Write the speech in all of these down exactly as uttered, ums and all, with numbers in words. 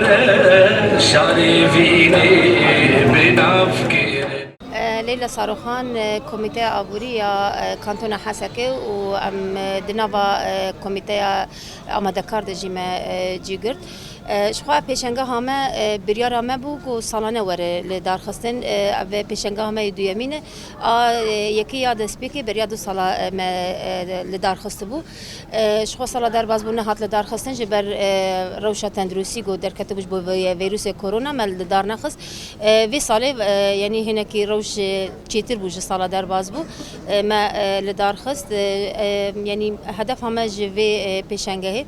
Şarê vînê bi nav kir. Leyla Saroxan, Komîteya Aborî ya Kantona Hesekê û em di nava Komîteya Amadekar de jî me cî girt. Ji xwe pêşengeha me biryara me bû ku salane were li dar xistin. Ev pêşengeha me yê duyemîn e. A yekê ya destpêkê beriya du sala me li dar xistibû. Ji xwe sala derbas bû nehat li dar xistin ji ber rewşa tenduristî ku derketibû ji bo vê-, vîrusê korona me li dar nexist. Vê salê, yanî hinekî rewş çêtir bû, ji sala derbas bû. Me li dar xist. Yanî hedefa me ji vê pêşengehê,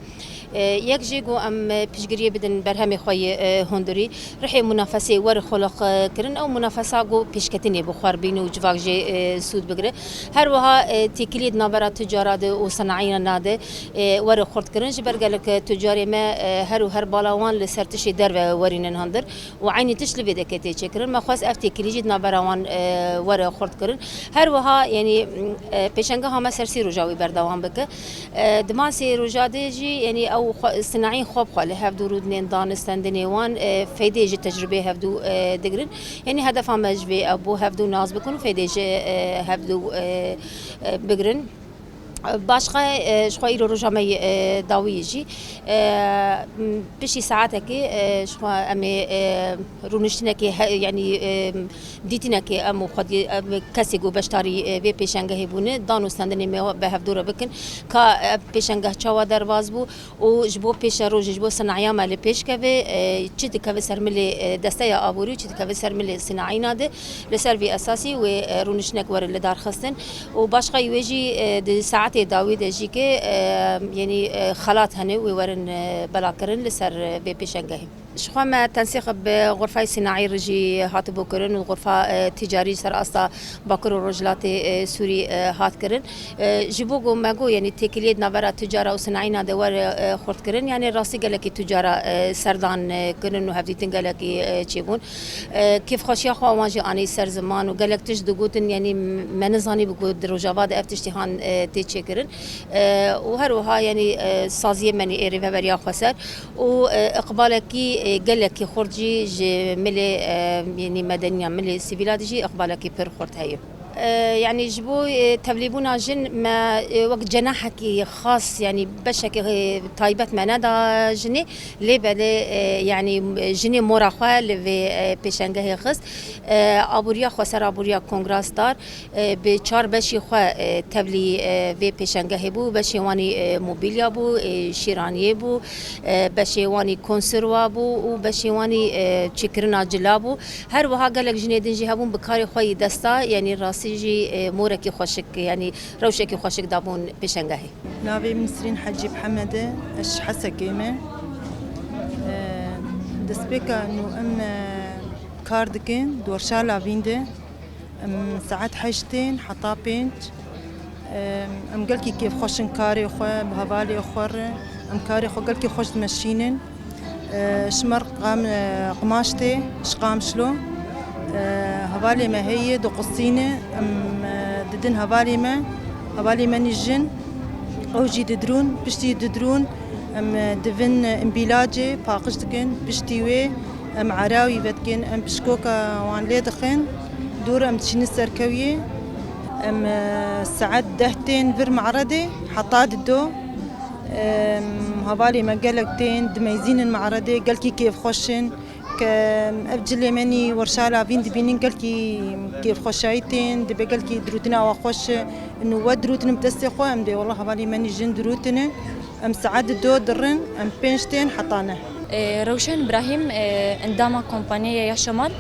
yek jî ku em piştgiriyê bidin berhemê xwe yê hundirî. Rihê munafesê were xweloq kirin, ew munafesa ku pêşketinê bi xwe re bîne û civak jê sûd bigire. Her wiha têkiliyê di navbera tucara de û senayîna de were xurt kirin. Ji ber gelek tucarê me her û her bala wan li ser tiştê derve werînin hundir û eynî tişt li vê derê tê çêkirin. Me xwest ev têkilî jî di navbera wan were xurt kirin. Her wiha, yanî, pêşengeha me ser sê roja wî berdewam bike. Di van sê roja de jî, yanî, ew xwe, sinayîn xwe bi xwe li hevdû rûdinên danistendinê wan, feydê ji tecrûbeyê hevdû digirin. Yanî hedefa me ji vê ev bû, hevdû nas bikin û feydê ji hevdû bigirin. Başqa, ji xwe îro roja me yê dawî ye jî. Piştî saetekê, ji xwe em ê rûniştinekê, yanî dîtinekê em û xwedî kesê ku beşdarî vê pêşengehê bûne, dan û stendinê me bi hevdû re bikin, ka ev pêşengeh çawa derbas bû û ji bo pêşerojê, ji bo sinayiya me li pêş keve, çi dikeve ser milê desteya aborî û çi dikeve ser milê sinayîna de, li ser vî esasî wê rûniştinek were li dar xistin. Û başqayî wê jî, e, di saetê dawî de jî ke, e, yanî, e, xelat hene wê werin, e, belakirin li ser, e, vê pêşengehê. Ji xwe me tensîq bi xurfayê sînayî re jî hatibû kirin û xurfa, e, tîcarî ser asta Bakur û Rojhilatê, e, Sûrî, e, hat kirin. E, ji bo ku me got, yanî têkiliyê di navbera tucara û sinayîna de were, e, xurt kirin, yanî rastî gelekî tucara, e, serdan, e, kirin û hevdîtin gelekî, e, çêbûn. E, kêfxweşiya xwe wan jî anî ser ziman û gelek tişt digotin, yanî me nizanîbû ku di Rojava de ev tiştî han, e, tê çêkirin. E, û her wiha, yanî, e, saziyê me nî ê rêveberiya xweser û, e, iqbalekî, e, gelekî xurt jî ji milê, e, yanî medeniya, milê sivîla de jî iqbalekî pir xurt heye. E, yanî ji bo, e, tevlîbûna jin me, e, wek cenahekî xas, yanî beşekî, e, taybet me neda jinê. Lê belê, e, yanî, e, jinê mora xwe li vê, e, pêşengehê xist. E, aboriya xweser, aboriya kongrasdar, e, bi çar beşî xwe, e, tevlî, e, vê pêşengehê bû. Beşê wanî, e, mobilya bû, e, şîraniyê bû, e, beşê wanî konserwa bû û beşê wanî, e, çêkirina cila bû. Her wiha gelek jinê din jî hebûn bi karê xwe yî desta, yanî rastî jî, e, morekî xweşik, yanî rewşekî xweşik dabûn pêşengehê. Navê min Nisrîn Hecî Mihemed e, ez ji Hesekê me. E, destpêka nû em, e, kar dikin, di Werşa Lavîn de. Em saet heşt tên heta pênc. E, em gelkî kêfxweş in karê xwe, bi hevalê xwe re. Em karê xwe gelkî xweş dimeşînin. E, ji me re qam-, e, qimaş tê, ji Qamişlo. E, hevalê me heye, diqusîne, em, e, didin hevalê me, hevalê me nî jin, ew jî didrûn, piştî didrûn, em, e, divin, e, îmbîlacê, paqij dikin, piştî wê em erawî vedikin, em pişkoka wan lê dixin, dûr em diçînin ser kewiyê, em, e, saet deh tên vir me'redê, heta dido. Em, hevalê me gelek tên, dimeyzînin me'redê, gelkî kêfxweş in. Ke ev cilê me nî Werşa Lavîn dibînin, gelkî kêfxweşayî tên, dibe gelkî dirûtina we xweş e. Û we dirûtin bi destê xwe, em dê wela hevalê me nî jin dirûtine. Em saet di do dirin, em pênc tên heta neh. E, Rewşen Îbrahîm, e, endama kompaniyê ya Şemal.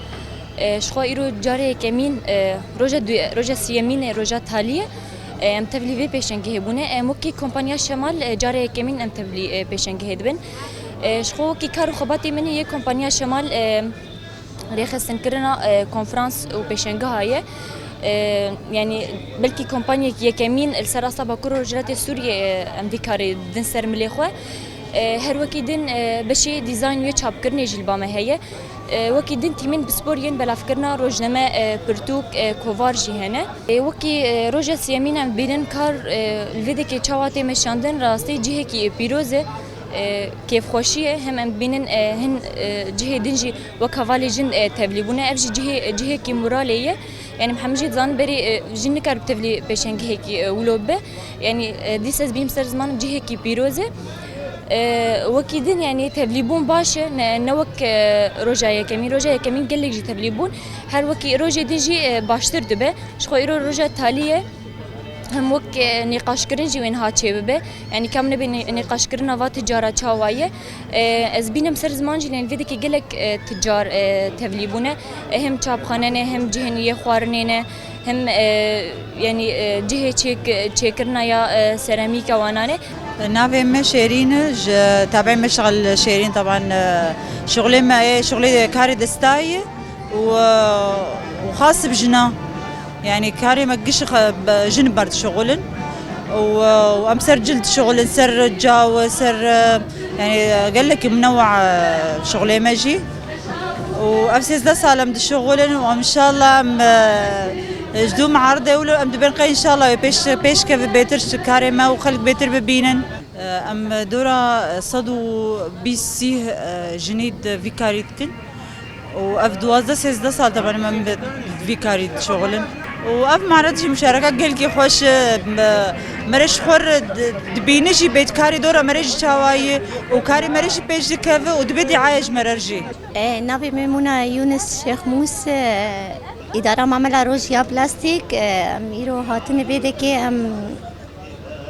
E, ji xwe îro carê yekemîn, e, roja du-, roja siyemîn e, roja talî ye. E, em tevlî vê pêşengehê bûne. Em wekî kompanya Şemal, e, carê yekemîn em tevlî, e, pêşengehê dibin. E, ji xwe wekî kar û xebatê min yê kompanya Şemal, e, rêxistinkirina, e, konferans û pêşengeha ye. E, yanî belkî kompanyek yekemîn li ser asta Bakur û Rojhilatê Sûriyê, e, em vî karê din ser milê xwe. E, her wekî din, e, beşê dîzayn û yê çapkirinê jî li ba me heye. E, wekî din tîmên pispor yên belavkirina rojname, e, pirtûk, e, kovar jî hene. E, wekî, e, roja siyemîn em bînin kar, e, li vê dekê çawa tê meşandin, rastî cihekî pîroz e. E, kêfxweşî ye, hem em dibînin, e, hin, e, cihê din jî wek hevalê jin, e, tevlî bûne. Ev jî cihê, cihekî moralê ye. Yanî, em hemî jî dizanin berî, e, jin nikare bi tevlî pêşengihekî, e, wilo bibe. Yanî, e, dîsa ez bînim ser ziman cihekî pîroz e. E, wekî din, yanî, tevlîbûn baş e, ne, ne wek, e, roja yekemîn. Roja yekemîn gelek jî tevlî bûn. Her wekî rojê din jî, e, baştir dibe. Ji xwe îro roja talî ye. Hem wek, e, nîqaşkirin jî wê niha çêbibe. Yanî kam nebe nî-, nîqaşkirina va ticara çawa ye. E, ez bînim ser ziman jî, yanî vê dekê gelek, e, ticar, e, tevlî bûne. E, hem çapxane ne, hem cihên yê xwarinê ne, hem, e, yanî, e, cihê çêk-, çêkirina ya, e, seramîka wana ne. Navê me Şêrîn e, ji tebê me şixil Şêrîn, teban, e, şixulê me yê, şixulê karê destayî. û, û xas bi jina. Yanî karê me giş xe-, be-, jin ber dişuxulin. Û, û em ser cil dişuxulin, ser caw, ser, yanî gelekî minewa şixulê me jî. Û ev sêzdeh sal em dişuxulin û em înşallah em, e, ji dû miaridê wilo em dibên qey înşallah wê pêş, pêş keve bêtir ji karê me û xelk bêtir bibînin. Em dora sed û bîst sîh, e, jinî di vî karî dikin û ev duwazdeh sêzdeh sal tebanî em bi vî karî dişuxulin. Û ev mare jî muşareka gelkî xweş e, me, mere ji xwe re di-, dibîne jî bêt karî dora mere jî çawa ye û karê mere jî pêş dikeve û dibe dîaye ji mere jî. E, navê me Mûna Yûnis Şêxmûs, e, îdara mamela roj ya plastîk, e, em îro hatine vê dekê em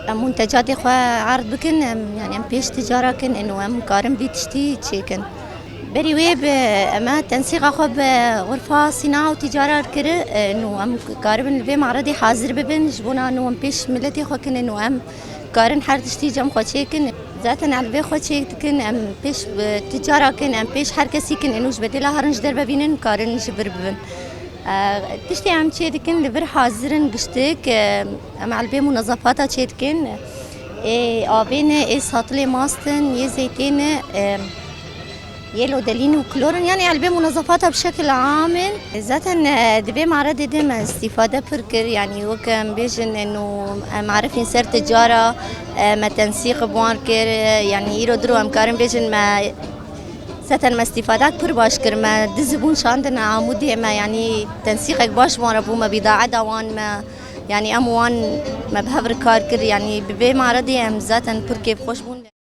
Em muntecatê xwe erd bikin, em, yanî em pêş ticara kin, ên û em karin vî tiştî çêkin. Berî wê bi, em e tensîqa xwe bi xurfa sîna û ticara kiri, ên û em karibin li vê maredê hazir bibin, ji bona nû em pêş miletê xwe kin, ên û em karin her tiştî cem xwe çêkin. Zaten em li vê xwe çêk dikin, em pêş, e, ticara kin, em pêş her kesî kin, ên û ji bedêla herin ji derve bînin, karin ji vir bibin. E, tiştê em çê dikin, li vir hazir in giştik, e, em elbê munezefata çê dikin. Ê avê ne, ê satilê mast in, yê zeytê ne, e, yê lodelîn û klor in. Yanî elbê munezefata bi şekil am in. Zaten, e, di vê maredê de me îstîfade pir kir. Yanî wek em bêjin, e, nû, e, em arifîn ser ticara, e, me tensîq bi wan kir. E, yanî îro diro em karin bêjin me Zaten me îstîfadek pir baş kir. Me du zibûn şandine Amûdê, me, yanî, tensîqek baş wan re bû, me bîdae da wan, me, yanî, em wan me bi hev re kar kir. Yanî bi vê maredê em zaten pir kêfxweş bûn.